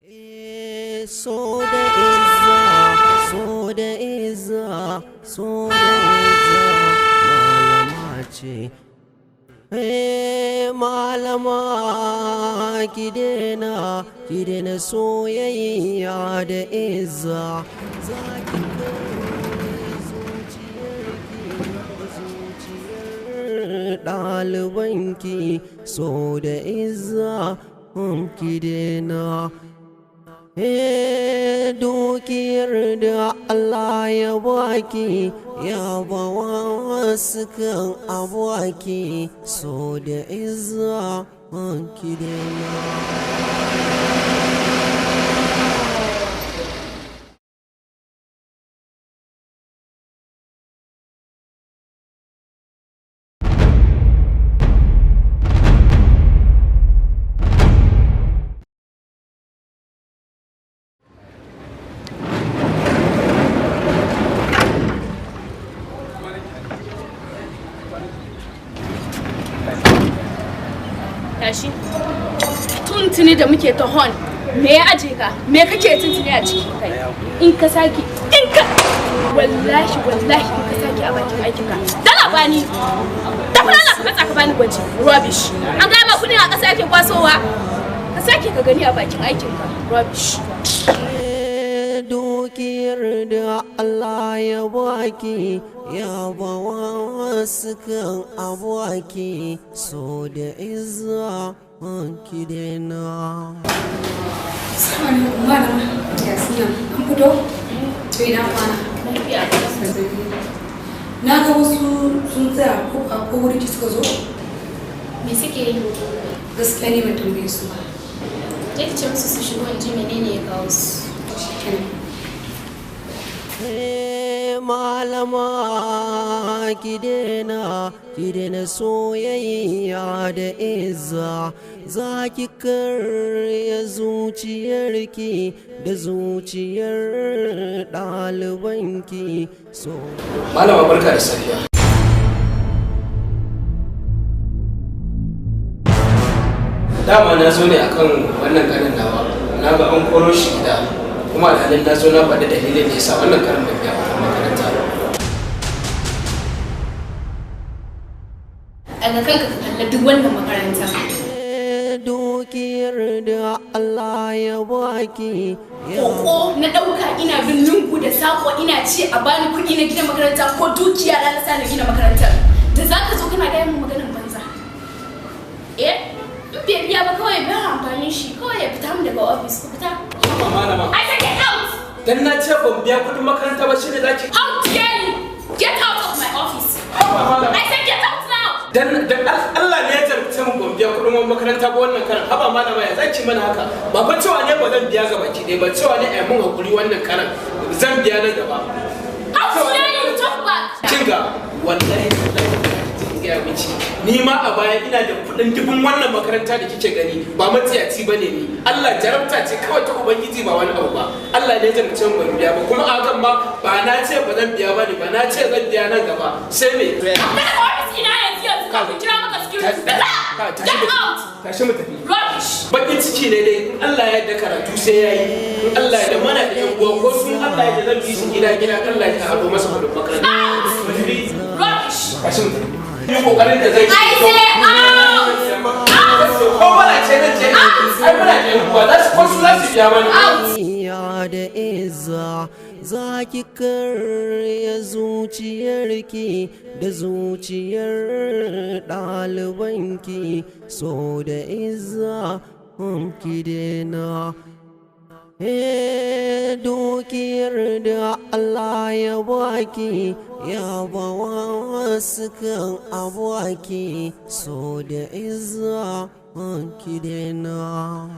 So da izza, so da izza, so da izza, malama ce. Eh, malama, ki daina, ki daina soyayya da izza, za ki zuciyarki da zuciyar ɗalibanki. So da izza, ki daina. Eh, dukiyar da Allah ya baki, ya bawa wasu kan abaki. So da izza, ki daina. Tashi. Tuntuni da muke ta hon, me ya aje ka? Me kake tuntuni a ciki kai? In ka sake, in ka, wallahi wallahi, in ka sake a bakin aikin ka, dala bani tafi, dala ka matsa ka bani gwaji. Rubbish! An gama kudin a ƙasa ake kwasowa. Ka sake ka gani a bakin aikin ka. Rubbish! Dukiyar da Allah ya baki, ya bawa wasu kan abaki. So da izza, ki daina. Assalamu alaikum, malama. Yasina, an fito? To, ina kwana. Na ga wasu sun tsaya ko ko wuri ki suka zo? Me suke yi? Gaskiya ne ban tambaye su ba. Je ki ce musu su shigo in ji menene ya kawo su. Shikenan. Eh, malama, ki daina, ki daina soyayya da izza, za ki karya zuciyarki da zuciyar ɗalibanki. So Malama, barka da safiya. Dama na zo ne akan wannan kanin nawa. Na ga an koro shi gida. Kuma alhalin na zo na faɗi dalilin da yasa wannan karin ban biya kuɗin makaranta ba. Daga kanka ka kalla duk wannan makaranta. Dukiyar da Allah ya baki ya Koko na ɗauka ina bin lungu da sako ina ce a bani kuɗi na gina makaranta, ko dukiya na sa na gina makarantar. Da za ka zo kana gaya min maganar banza. Eh? In bai biya ba, kawai bai amfanin shi, kawai ya fita mu daga ofis, ku fita. Haba, malama. I said get out! Dan na ce ban biya kuɗin makaranta ba shine zaki. How dare you! Get out of my office! Haba, malama. I said get out now! Dan Allah ne ya jarabce mu ban biya kuɗin makaranta ba wannan karan. Haba, malama, ya zaki mana haka? Ba fa cewa ne ba zan biya gaba ki ɗaya ba, cewa ne ai mun hakuri, wannan karan zan biya nan gaba. How dare you talk back! Kinga, wallahi wallahi, kin gaya miki, ni ma a baya ina da kuɗin dubun wannan makaranta da kike gani. Ba matsiyaci ba ne ni. Allah jarabta ce kawai ta ubangiji, ba wani abu ba. Allah ne ya jarabce mu ban biya ba, kuma a hakan ma ba na ce ba zan biya ba ne ba, na ce zan biya nan gaba. Sai me? Fita daga ofis ina yanzu yanzu kafin kira maka security. Fita! Get out! Tashi mu tafi. Rubbish! Bakin ciki ne dai. In Allah ya yarda, karatu sai ya yi. In Allah ya yarda, mana da yan uwa ko sun Allah ya yarda, zan bi shi gida gida, Allah ya haɗo masa kuɗin makaranta. Mu tafi. Rubbish! Tashi mu tafi. Yi kokarin da zai I say out! Ko mana ce nan ce ai muna da yan uwa, za su ko su za su biya mana. Out! Ya da izza, za ki karya zuciyarki da zuciyar ɗalibanki. So da izza, ki daina. Eh, dukiyar da Allah ya baki, ya bawa wasu kan abaki. So da izza, ki daina.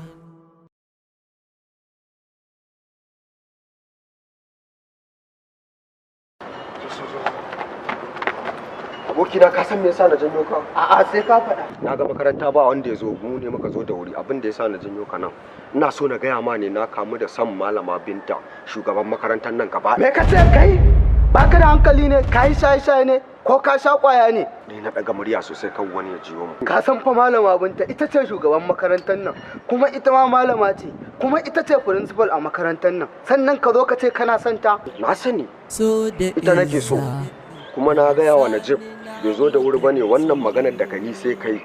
Abokina, ka san me yasa na janyo ka? A'a, sai ka faɗa. Na ga makaranta ba wanda ya zo, mu ne muka zo da wuri. Abin da yasa na janyo ka nan, ina so na gaya ma ne na kamu da son Malama Binta, shugaban makarantar nan gaba. Me ka ce kai? Baka da hankali ne? Ka yi shaye-shaye ne ko ka sha kwaya ne? Ni na daga murya sosai kan wani ya jiyo mu. Ka san fa Malama Binta ita ce shugaban makarantar nan, kuma ita ma malama ce, kuma ita ce principal a makarantar nan. Sannan ka zo ka ce kana son ta. Na sani. So da Ita nake so. Kuma na gaya wa Najib bai zo da wuri bane. Wannan maganar da ni sai kai.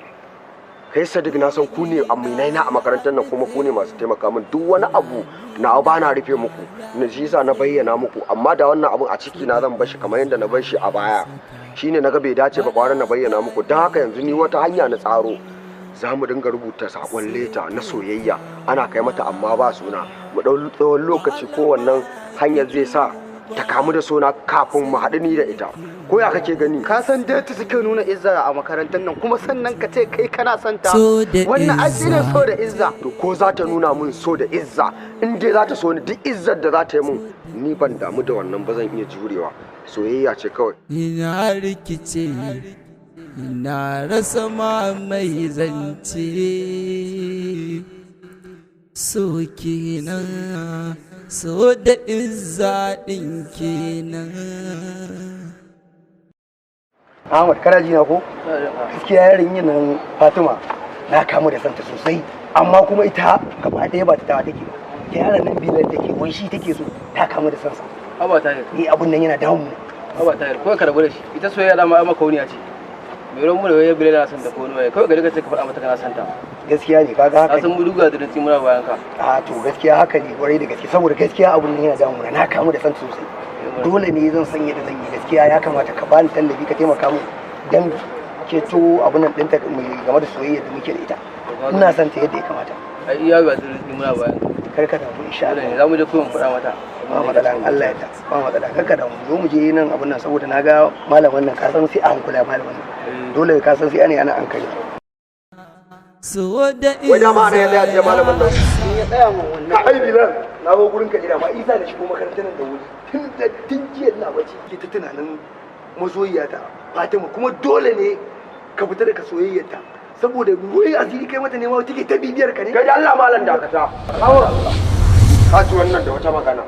Kai Sadiq, na san ku ne aminai na a makarantar nan, kuma ku ne masu taimaka min. Duk wani abu na ba na rufe muku na, shi yasa na bayyana muku. Amma da wannan abun a ciki na zan bashi kamar yadda na bar shi a baya, shine naga bai dace ba, kwaran na bayyana muku. Don haka yanzu ni wata hanya na tsaro: za mu dinga rubuta sakon leta na soyayya ana kai mata, amma ba suna. Mu ɗau tsawon lokaci, ko wannan hanyar zai sa ta kamu da suna kafin mu haɗu ni da ita. Ko ya kake gani? Ka san dai ta suke nuna izza a makarantar nan, kuma sannan ka ce kai kana son ta. So da Wannan ai shine izza. So da izza. To, ko za ta nuna mun so da izza, in dai za ta so ni, duk izzar da za ta yi mun ni ban damu da wannan ba, zan iya jurewa. Soyayya ce kawai. Ina rikice, ina rasa ma mai zance. So kenan, so da izza ɗin kenan. Ahmad, kana ji na ko? Gaskiya yarinyar nan Fatima na kamu da santa sosai, amma kuma ita gaba ɗaya ba ta tawa take ba. Ta yaron nan Bilal take, wai shi take so, ta kamu da sansa. Haba Tahir. Ni abun nan yana damu. Haba Tahir, kawai ka rabu da shi. Ita soyayya dama ai makauniya ce. Mai ruwan mu da wai Bilal na son ta ko wani waye. Kawai ka riga ce ka faɗa mata kana son ta. Gaskiya ne, kaga haka. Ka san mu duga da rinsi muna bayan ka. A to, gaskiya haka ne, kwarai da gaske, saboda gaskiya abun nan yana damu na kamu da santa sosai. Dole ne zan san yadda zan yi. Gaskiya ya kamata ka bani tallafi, ka taimaka min dan ceto abun nan ɗinta game da soyayya da muke da ita. Ina son ta yadda ya kamata. Ai iya ba da rinsi muna bayan ka. Kar ka damu, insha Dole ne Allah. za mu je kuma mu faɗa mata. Ba matsala in Allah ya ta, ba matsala, kar ka damu. Zo mu je nan abun nan, saboda na ga malamin nan, ka san sai a hankula malamin nan. Dole ka san sai ana hankali. So da Wai dama ana ya tsaya ce malamin nan. In ya tsaya mun wannan. Ai Bilal, na zo gurin ka ina ma isa da shigo makarantar nan da wuri. Tun da tun jiya ina bacci ke ta tunanin masoyiyata Fatima, kuma dole ne ka fita daga soyayyarta, saboda wai asiri kai mata ne ma take ta bibiyar ka ne. Kai da Allah malam dakata. Ka ci wannan da wata magana.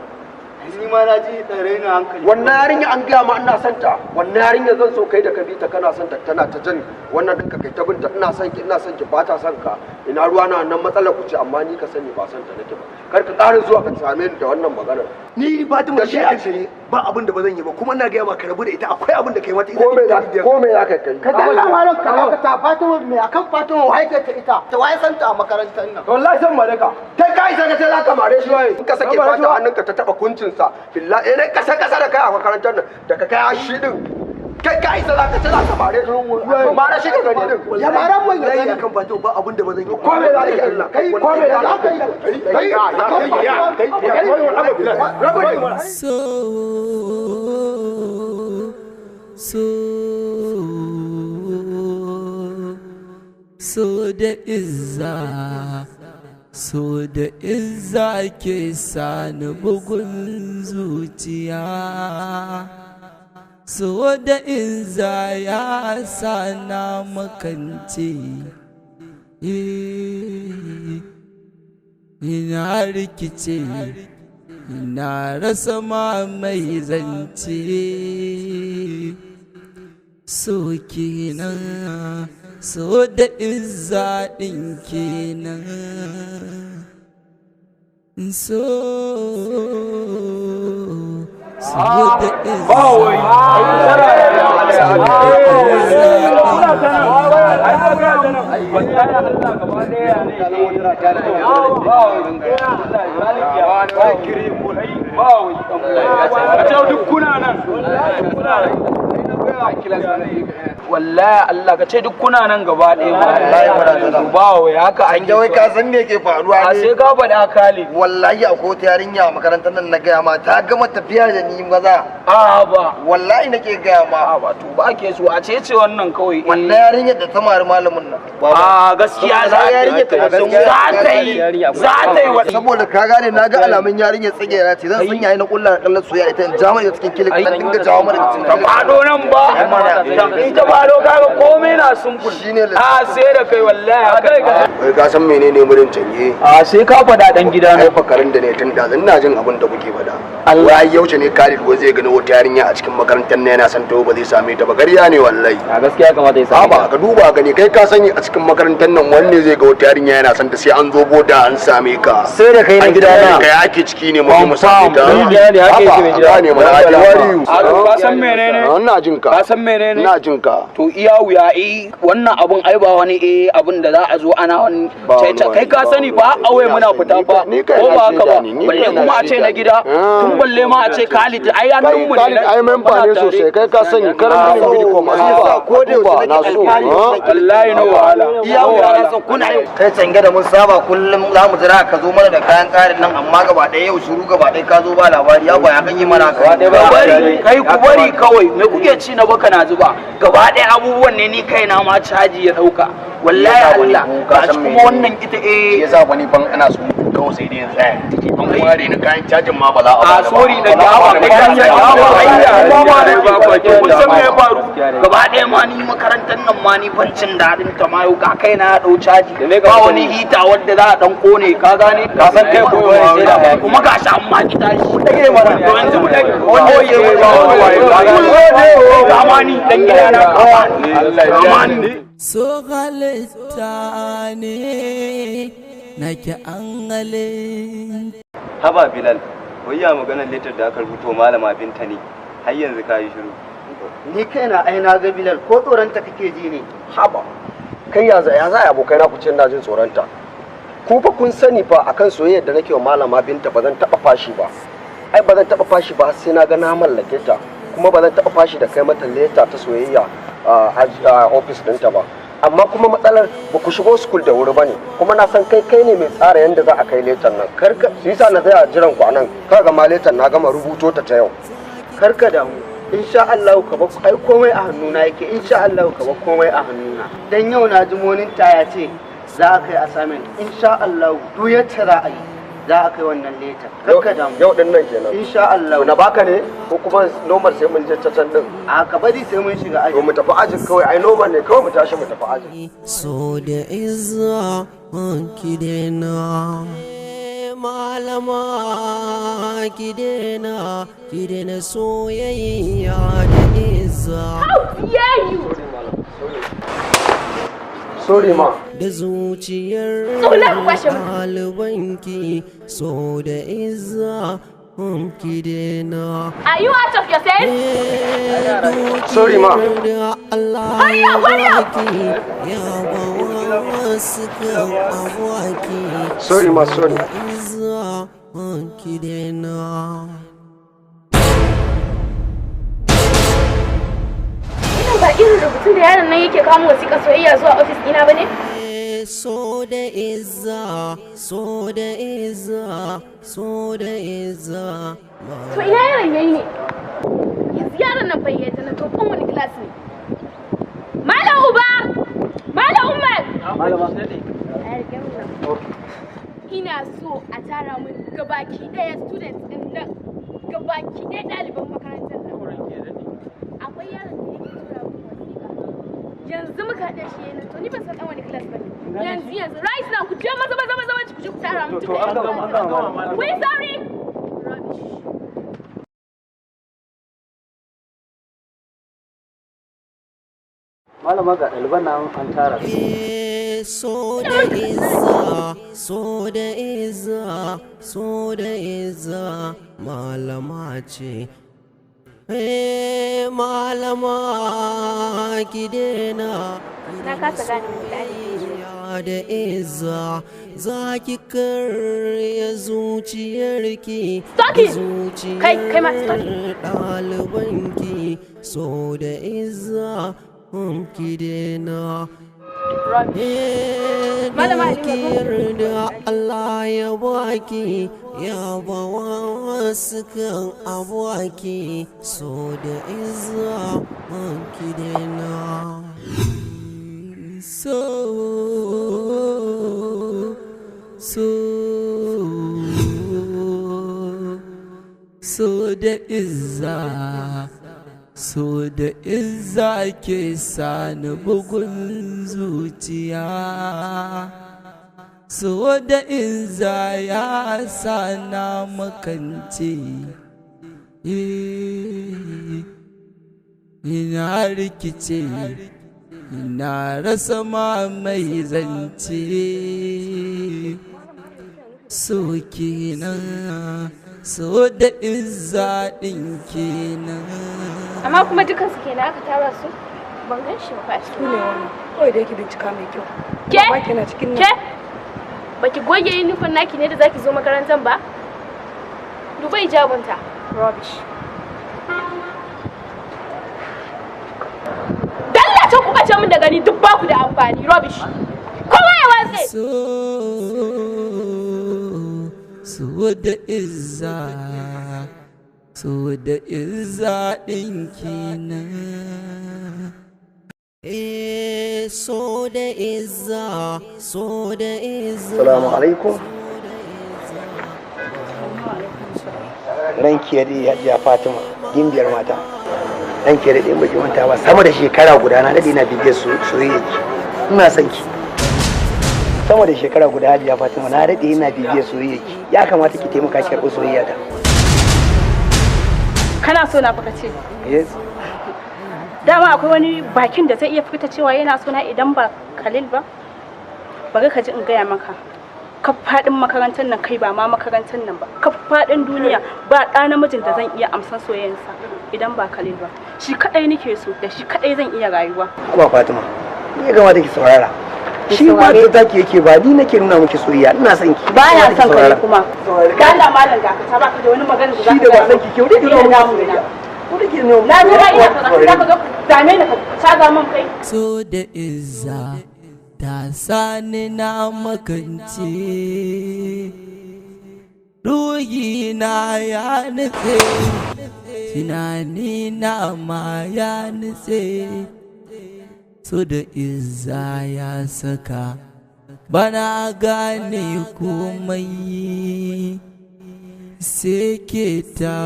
Ni ma na ji da raina hankali. Wannan yarinya an gaya ma ina son ta. Wannan yarinya zan so kai da ka bi ta kana son ta, tana ta jan wannan ɗinka, kai ta binta, ina son ki, ina son ki, ba ta son ka. Ina ruwa na? Nan matsalar ku ce, amma ni ka sani ba son ta nake ba. Kar ka ƙara zuwa ka same ni da wannan maganar. Ni Fatima Da shi a shi ba abin da ba zan yi ba, kuma ina gaya ma ka rabu da ita, akwai abin da kai mata ita. Ko me za ko me za ka kai? Ka dalla malam, ka dakata. Fatima me akan Fatima? Wai ta ita ta wai san ta a makarantar nan? Wallahi zan mare ka. Kai ka isa ka ce za ka mare shi? In ka sake fata hannunka ta taba kuncinsa, billahi eh kasa kasa da kai a makarantar nan da ka kai shi din. Kai ka isa za ka ce za ka mare shi? Mare shi ka gani din. Ya maran mun ya gani. Akan Fatima ba abin da ba zan yi. Ko me za ka yi? Kai ko me za ka yi? Kai kai kai. So so so da izza, so da izza ke sani bugun zuciya. So da izza ya sana makance. Eh, ina rikice, ina rasa ma mai zance. So kenan, so da izza ɗin kenan. So so da izza, so da izza ɗin. Wallahi Allah, ka ce duk kuna nan gaba ɗaya ma. Wallahi muna nan. Ba wai haka an An wai ka san me ke faruwa A ne? sai ka faɗa kali. Wallahi akwai wata yarinya a makarantar nan, na gaya ma, ta gama tafiya da ni maza. A ba. Wallahi nake gaya ma. A ba, to ba ke so a ce ce wannan kawai, eh. Wannan yarinyar da ta mari malamin nan. A gaskiya za ta Yarinyar ta za ta yi, za ta yi wa Saboda ka gane na ga alamun yarinyar tsigera ce, zan san yayi na kulla kallon soyayya ita, in ja mai cikin kilik dan dinga jawo mana cikin Ta faɗo nan ba. In ta faro kaga komai na simple. A sai da kai wallahi haka. Wai ka san menene murin canje? A sai ka faɗa dan gida na. Ai fakarin da ne tun da ina jin abin da kuke faɗa. Allah ai yauce ne Khalid wai zai gani wata yarinya a cikin makarantar nan yana son ta ba zai same ta ba, ƙarya ne wallahi. A gaskiya kamata ya same ta. Ba ka duba gani kai ka sani a cikin makarantar nan wanne zai ga wata yarinya yana son ta sai an zo boda an same ka. Sai da kai na gida na. Kai ake ciki ne mu same ta. Ni gida ne haka yake mai gida. Ne mana ake wari. Ka san menene? Ina jin ka. Ka san menene? Ina jin ka. To iya wuya wannan abun ai ba wani abun da za a zo ana wani kai ka sani ba awai muna fita fa ko ba haka ba, balle kuma a ce na gida tun balle ma a ce Khalid ai hannun mu ne. Khalid ai memba ne sosai, kai ka sani karan mini bidi ko masu ko da yaushe na so wallahi no wahala. Iya wuya na son kuna yin kai cange da mun saba kullum za mu jira ka zo mana da kayan tsarin nan, amma gaba ɗaya yau shiru gaba ɗaya ka zo ba labari, ya ba ya kan yi mana ka bari kai ku bari kawai me kuke ci na baka na zuba gaba ɗaya abubuwan ne ni kaina ma caji ya ɗauka wallahi Allah ga shi kuma wannan ita yasa wani ban ana so kawai sai dai yanzu tsaya take an ware ni kayan cajin ma ba za a a sorry da gawa kai kan gawa ayya ba ma ba kun san me ya faru gaba ɗaya ma ni makarantar nan ma ni bancin dadin ta ma yau ga kai na ya dau caji ba wani hita wanda za a dan kone ka gane ka san kai ko sai da kuma ga shi amma ki tashi mu dage mana to yanzu mu dage wanda yake ba ni dan gida na amani so halitta ne nake an halin. Haba Bilal, wai ya maganar letar da aka rubuto malama Binta ne, har yanzu ka yi shiru. Ni kaina ai na ga Bilal, ko tsoronta kake ji ne? Haba, kai ya za a abokai na ku ce ina jin tsoronta. Ku fa kun sani fa akan soyayyar da nake wa malama Binta ba zan taɓa fashi ba. Ai ba zan taɓa fashi ba sai na ga na mallake ta, kuma ba zan taɓa fashi da kai mata leta ta soyayya a ofis ɗinta ba. Amma kuma matsalar ba ku shigo school da wuri bane, kuma na san kai kai ne mai tsara yadda za a kai letan nan. Karka su yasa na tsaya jiran ku anan, kaga ma letan na gama rubuto ta ta yau. Karka damu, insha Allah ka ba ai komai a hannuna yake, insha Allah ka ba komai a hannuna. Dan yau na ji monin ta ya ce za a kai assignment, insha Allah duk yacce za a yi za a kai wannan letan. Karka damu. Yau din nan kenan. Insha Allah. Na baka ne ko kuma normal sai mun je ta can din? A ka bari sai mun shiga aji. To mu tafi ajin kawai, ai normal ne kawai mu tashi mu tafi ajin. So da izza ki daina malama ki daina ki daina soyayya da izza. How dare you! Sorry ma. Da zuciyar ɗalibanki so da izza ki daina. Are you out of your sense? Sorry ma. Hurry up, hurry up! Sorry ma, sorry. Izza ki daina. Ba irin rubutun da yaron nan yake kawo wasiƙa soyayya zuwa ofis ɗina ba ne? So da izza, so da izza, so da izza. To ina yaron yayi ne? Yanzu yaron nan fayyata na to kan wani class ne. Malam Uba! Malam Umar! Malama. Ina so a tara min gabaki ɗaya students ɗin nan, gabaki ɗaya ɗaliban makarantar nan. Akwai yaron da yake tura min wasiƙa. Yanzu muka haɗa shi yana to ni ban san ɗan wani class ba ne. Yanzu yanzu right now ku je maza maza maza ku je ku tara min. To an gama an gama. Wai sorry. Rubbish. Malama ga ɗaliban nan an tara su. So da izza, so da izza, so da izza, malama ce. Malama ki daina. Na kasa gane wani ɗalibi. Da izza za ki karya zuciyarki Stop it! Kai, kai ma stop it. Ɗalibanki so da izza ki daina. Dukiyar da Allah ya baki ya bawa wasu kan abuwaki so da izza ki daina. So so so da izza. So da izza ke sani bugun zuciya. So da izza ya sana makance. Ina rikice, ina rasa ma mai zance. So kenan, so da izza ɗin kenan. Amma kuma dukansu kenan aka tara su? Ban gan shi ba a cikin. Ne wannan. Kawai da yake bincika mai kyau. Ke? Ba kina cikin nan. Ke? Baki goge uniform naki ne da zaki zo makarantar ba? Duba hijabinta. Rubbish. Dalla can ku bace min da gani, duk baku da amfani. Rubbish. Kowa ya watse. So da izza, so da izza ɗin kenan. Eh, so da izza, so da izza. Salamu alaikum. Ranki ya daɗe, Hajiya Fatima, gimbiyar mata. Ranki ya daɗe, in baki manta ba, sama da shekara guda na daɗe na bibiyar soyayya ki. Ina son ki. Sama da shekara guda, Hajiya Fatima, na daɗe ina bibiyar soyayya ki. Ya kamata ki taimaka ki karɓi soyayya ta. Kana so na baka ce? Yes. Dama akwai wani bakin da zai iya fita cewa yana so na idan ba Khalil ba? Bari ka ji in gaya maka. Kaf faɗin makarantar nan, kai ba ma makarantar nan ba, kaf faɗin duniya ba ɗa namijin da zan iya amsan soyayyarsa idan ba Khalil ba. Shi kaɗai nake so, da shi kaɗai zan iya rayuwa. Haba Fatima, ni ya kamata ki saurara. Shi ba ta taki yake ba, ni nake nuna miki soyayya, ina son ki. Ba na son ka Saurara. kuma. Da Allah malam dakata, baka da wani magana da Shi zaka da ba gaya son ki, kyau da ki min. nuna Ina miki damuna. soyayya. Ko da ki nuna Na zo ba ina miki kaza, ka zo ka dame ni ka caga min kai. So da izza ta sani na makance, ruhina ya nutse, tunani na ma ya nutse. So da izza ya saka bana gane komai sai ke ta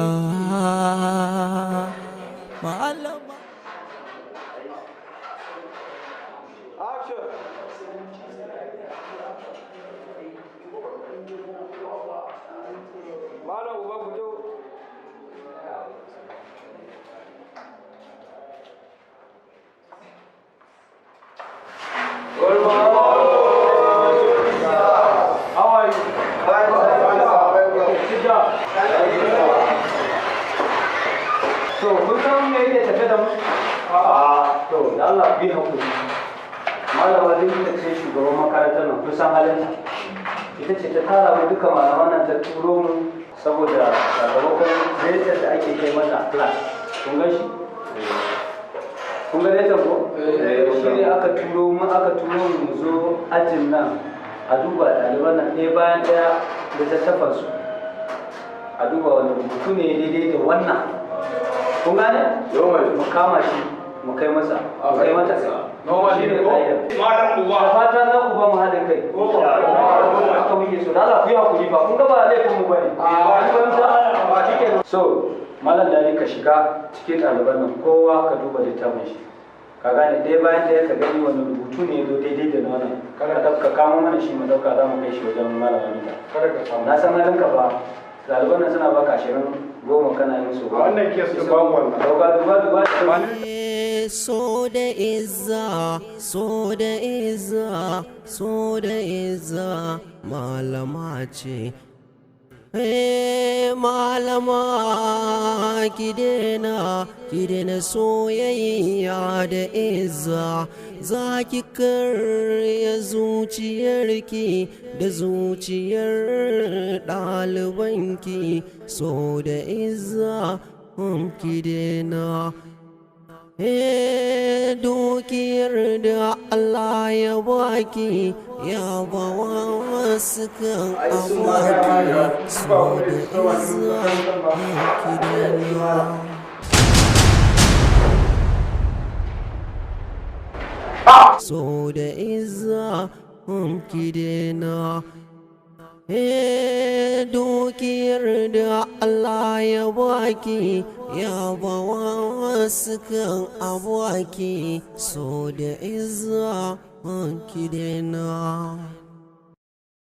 malama. Malam Uba, fito. How are you? Sit down. So, kun san me yake tafe da mu? A'a. To, da Allah ku yi hakuri. Malama Binta ce shugaban makarantar nan, kun san halinta. Ita ce ta tara mu duka malaman nan ta turo mu saboda sakamakon letter da ake kai mata a class. Kun gan shi? Kun ga letter ko? Shi ne aka turo mu mu zo ajin nan a duba ɗaliban nan ɗaya bayan ɗaya littattafansu. A duba wani rubutu ne daidai da wannan. Kun gane? Mu kama shi mu kai masa, mu kai mata kai. Shi ne ƙa'idar. Malam Uba. Da fata za ku ba mu haɗin kai. Haka muke so. Da Allah ku yi hakuri ba. Kun ga ba laifin mu bane. Kun fahimta? Shikenan. So, Malam Dadi, ka shiga cikin ɗaliban nan, kowa ka duba littafin shi. Ka gane, ɗaya bayan ɗaya ka gani wani rubutu ne ya zo daidai da na wannan. Ka kamo mana shi, mu ɗauka za mu kai shi wajen Malam Anita. Na san halinka fa. Ɗaliban nan suna baka 20, 10 kana yin su. Wannan case ɗin babu wannan. Ɗauka, duba duba. So da izza, so da izza, so da izza malama ce. Eh, malama, ki daina, ki daina soyayya da izza, za ki karya zuciyarki da zuciyar ɗalibanki. So da izza, ki daina. Eh, dukiyar da Allah ya baki ya bawa wasu kan awaki. So da izza, ki daina. So da izza, ki daina. Dukiyar da Allah ya baki ya bawa wasu kan abuwaki, so da izza ki daina.